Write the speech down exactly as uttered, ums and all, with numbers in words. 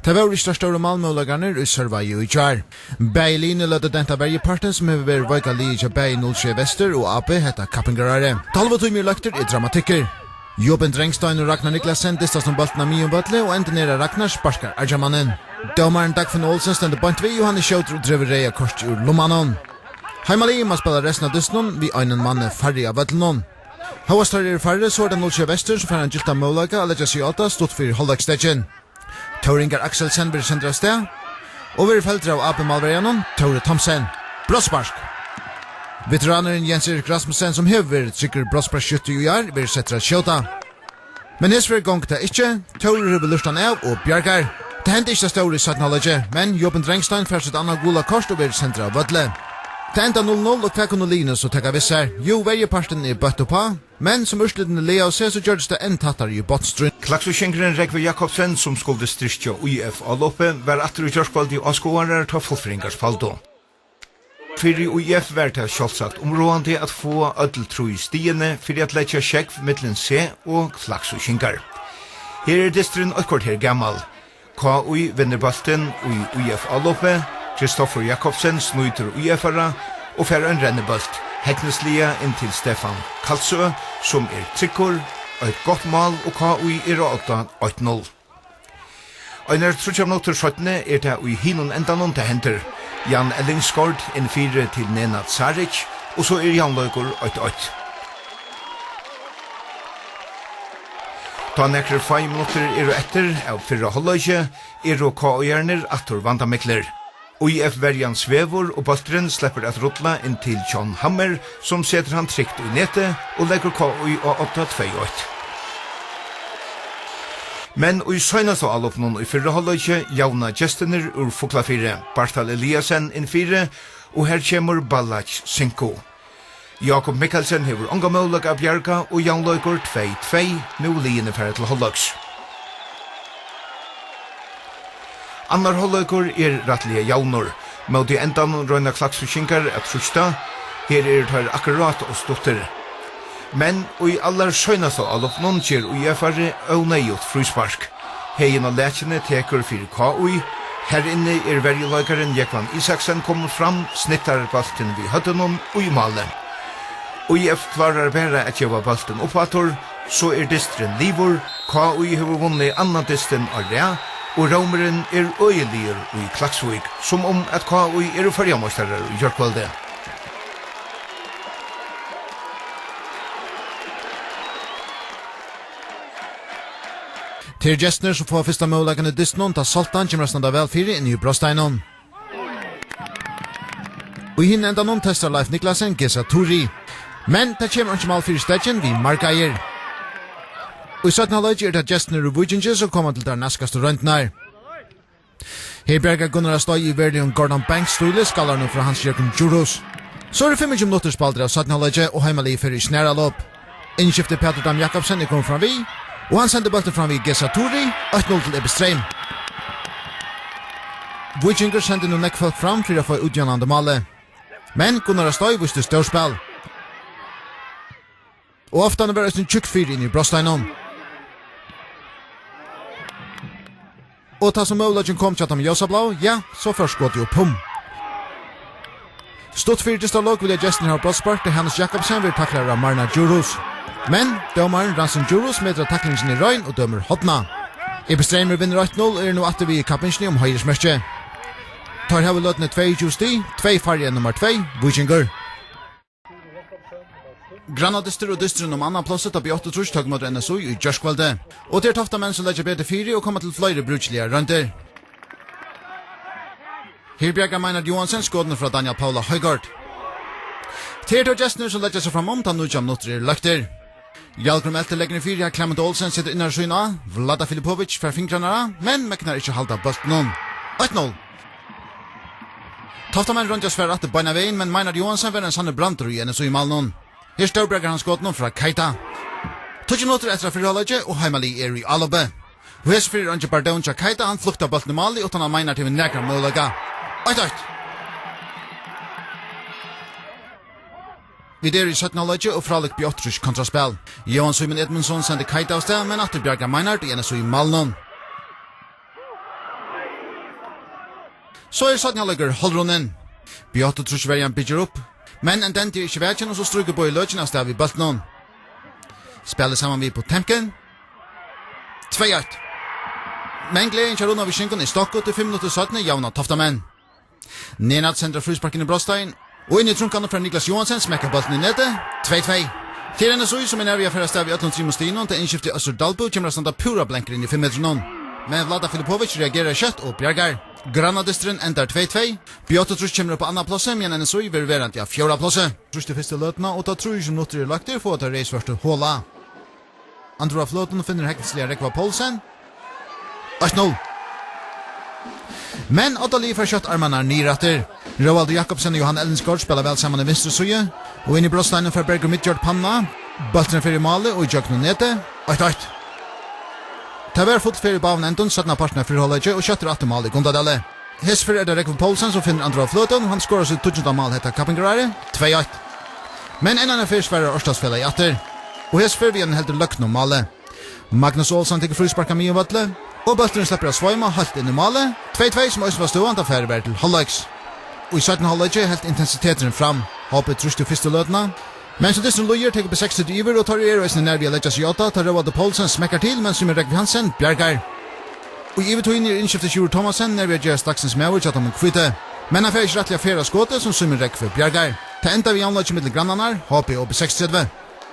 Tað vóru ikki teir stóru málmøguleikarnir í Sørvági í gjár. Bæði liðini løgdu dent á verjupartin, sum hevur verið veika liðið hjá bæði null sjey Vestur og A B hetta kappingarárið. Tólv og tími er løgtir er dramatikkur. Joben Drengstein og Ragnar Niklasen dystast um bóltin á miðjum vølli og endin er, at Ragnar sparkar argjamannin. Dómarin Dagfinn Olsen stendur beint við, og hann er skjótur og dregur reyða kortið úr lummanum. Heimaliðið má spæla restina av dystinum við einum manni færri á vøllinum. Hóast teir eru færri, so er tað null sjey Vestur, sum fær ein gylltan møguleika at leggja seg á tað stutt fyri hálvleikssteðgin. Tór Ingar Akselsen verður sendur av stað og verður feldur av A B-málverjanum, Tóri Thomsen. Brotsspark. Veteranurin Jens Erik Rasmussen, sum hevur verið tryggur brotssparksskytti í ár, verður settur at skjóta. Men hesa ferð gongur tað ikki. Tórur hevur lurt hann av og bjargar. Tað hendi ikki tað stóra í seinna hálvleiki, men Joben Drengstein fær sítt annað gula kort og verður sendur av vølli. Tað endar null null, og hvat kunnu liðini so taka við sær? Jú, verjupartin er bøtt uppá, men sum úrslitini lagaðu seg, so gjørdist tað enn tættari í botnstríðnum. Klaksvíkingurin Rógvi Jakobsen, sum skuldi styrkja Í F-álopið, var aftur í gjárkvøldið áskoðarar, tá fullfyrringar spældu. Fyri Í F var tað sjálvsagt umráðandi at fáa øll trý stigini fyri at leggja sjógv millum seg og klaksvíkingar. Her er dysturin eitt korter gamal. K Í vinnur bóltin í Í F-álopi. Kristoffer Jakobsen snýtir Í F-ara og fær ein rennibólt, hegnisliga inn til Stefan Kalsø, sum er tryggur. Eitt gott mál, og K Í er á odda, eitt null. Einar tríggjar minuttir seinni er tað í hinum endanum, tað hendir. Jan Ellingsgaard inn fyri til Nenad Saric, og so er javnleikur eitt eitt. Tá nakrir fáir minuttir eru eftir av fyrra hálvleiki, eru K Í-arnir aftur vandamiklir. Í F-verjan svevur, og bólturin sleppur at rulla inn til John Hammer, sum setir hann trygt í netið og leggur K Í á odda, tvey eitt. Men í seinasta álopinum í fyrra hálvleiki javna gestirnir úr Fuglafirði, Bartal Eliasen inn fyri, og her kemur Balac Sinko. Jákup Mikkelsen hevur ongan møguleika at bjarga, og javnleikur tvey tvey, nú liðini fara til hálvleiks. Annar hálvleikur er rættiliga javnur. Móti endanum royna klaksvíkingar at trýsta. Her eru teir akkurát ov stuttir. Men í allarseinasta álopinum ger Í F-ari óneyðugt fríspark. Heðin á Lakjuni tekur fyri K Í. Har inni er verjuleikarin Jógvan Isaksen komin fram, snittar bóltin við høvdinum í málið. Í F klárar bara at geva bóltin upp aftur, so er dysturin liðugur. K Í hevur vunnið annan dystin á rað, og rómurin er øgiligur í Klaksvík, sum um at K Í eru føroyameistarar í gjárkvøldið. Tað eru gestirnir, sum fáa fyrsta møguleikan í dystinum, tá Sáltan kemur at standa væl fyri inni í brotsteiginum. Og í hinum endanum testar Leif Niklasen Gesa Turi. Men tað kemur einki mál fyri steðgin við markeiðir. Og í seinna hálvleiki er tað gestirnir úr Víkingi, sum koma til tær næstkastu royndirnar. Her bjargar Gunnar á Steig í veruligum Gordon Banks-stíli skallarunum frá Hans Jørgen Djurhuus. So eru fimmogtjúgu minuttir spældir av seinna hálvleiki, og heimaliðið fer í snaralop. Innskifti Pætur Dam Jakobsen er komin fram við, og hann sendir bóltin fram við Gesa Turi, eitt null til Ebbe Streym. Víkingur sendir nú nógv fólk fram fyri at fáa útjavnandi málið. Men Gunnar á Steig vísti stórspæl. Og oftani var eisini tjúkt fyri inni í brotsteiginum. Og tá sum møguleikin kom hjá teimum ljósabláu, ja, so fór skotið upp um. Stutt fyri dystarlok vilja gestirnir hava brotsspark, tá Hannes Jakobsen verður taklaður av Marna Djurhuus. Men dómarin Ransin Djurhuus metir, at taklingin er rein, og dømir horna. Ebbe Streymur vinnur eitt null og er nú aftur við í kappingini um heiðursmerkið. Teir hava í løtuni tveyogtjúgu stig, tvey færri enn nummar tvey, Víkingur. Grannadystur og dysturin um annað plássið, tá B áttaogtrýss tók móti N S Í í gjárkvøldið. Og tað eru Toftamenn, sum leggja betur fyri og koma til fleiri brúkiligar royndir. Her bjargar Meinhard Johansen skotinum frá Daniel Paula Højgaard. Tað eru tó gestirnir, sum leggja seg fram um, tá nítjan minuttir eru løgtir. Hjalgrím Elter leggur inn fyri, har Klement Olsen setur innara sín á. Vlada Filipovic fær fingrarnar á, men megnar ikki halda bóltinum. Eitt null. Toftamenn royndi at svara aftur beinan vegin, men Meinhard Johansen var ein sannur brandur í N S Í-málinum. Her stórbjargar hann skotinum frá Keita. Tíggju minuttir eftir av fyrra hálvleiki, og heimaliðið er í álopið. Og hesaferð er eingin bardón hjá Keita, hann fluktar bóltin í málið, uttan at Meinhard hevur nakran møguleika. Eitt eitt. Vit eru í seinna hálvleiki, og frálíkt B áttaogtrýss kontraspæl. Jóansøkin Edmundsson sendi Keita av stað, men aftur bjargar Meinhard í N S Í-málinum. So er seinni hálvleikur hálvrunin. B áttaogtrýss verjan byggir upp, men Ndidi er ikki vakin, og so strýkur Bogi Løkin av stað við bóltinum. Spælið saman við Potemkin. Tvey eitt. Men gleðin hjá Runavíkingum er stokkuð, og fimm minuttir seinni javna Toftamenn. Nenad sendar fríspark inn í brotsteigin, og inn í trunkanum fer Niklas Johansen, smekkar bóltin í netið. Tvey tvey. Til N S Í, sum er nær við at fara av stað við øllum trimum stigum, tá innskiftið Øssur Dalbø kemur at standa púra blankur inn í fimm metrunum. Men Vlada Filipovic reagerar skjótt og bjargar. Grannadysturin endar tvey tvey. B áttaogtrýss kemur upp á annað plássið, meðan N S Í verður verandi á fjórða plássi. Trýst í fyrstu løtuna, og tá trýogtjúgu minuttir eru lagdir, fáa teir reyðsvørtu hola. Andrew á fløtum finnur hegnisliga Rógva Poulsen. Eitt null. Men Oddaliðið fær skjótt armarnar niður aftur. Róaldur Jakobsen og Johan Ellingsgaard spæla væl saman í vinstru síðu, og inn í brotsteiginum fær Bergur Midjord panna. Bólturin fer í málið og í gjøgnum netið. Eitt eitt. Tað var full ferð í báðum endum seinna partin av fyrra hálvleiki, og skjótt er aftur mál í Gundadali. Hesa ferð er tað Rógvi Poulsen, sum finnur Andrew á fløtum, og hann skorar sítt tíggjunda mál hetta kappingarárið, tvey eitt. Men enn eina ferð svarar Oyrasdalsfelagið aftur, og hesa ferð við einum heldur løgnum máli. Magnus Olsson tekur fríspark á miðjum vølli, og bólturin sleppur at sveima heilt inn í málið, tvey tvey, sum eisini var støðan, tá farið var til hálvleiks. Og í seinna hálvleiki helt intensiteturin fram. H B trýsti í fyrstu løtuna, men sum dysturin líður, tekur B seksogtretivu yvir, og teir eru eisini nær við at leggja seg í odda, tá Róaldur Poulsen smekkar til, men Símun Rógvi Hansen bjargar. Og í yvirtíðini er innskiftið Sjúrður Thomassen nær við at gerast dagsins maður hjá teimum hvítu. Men hann fær ikki rættiliga ferð á skotið, sum Símun Rógvi bjargar. Tað endar við javnleiki millum grannarnar, H B og B seksogtretivu.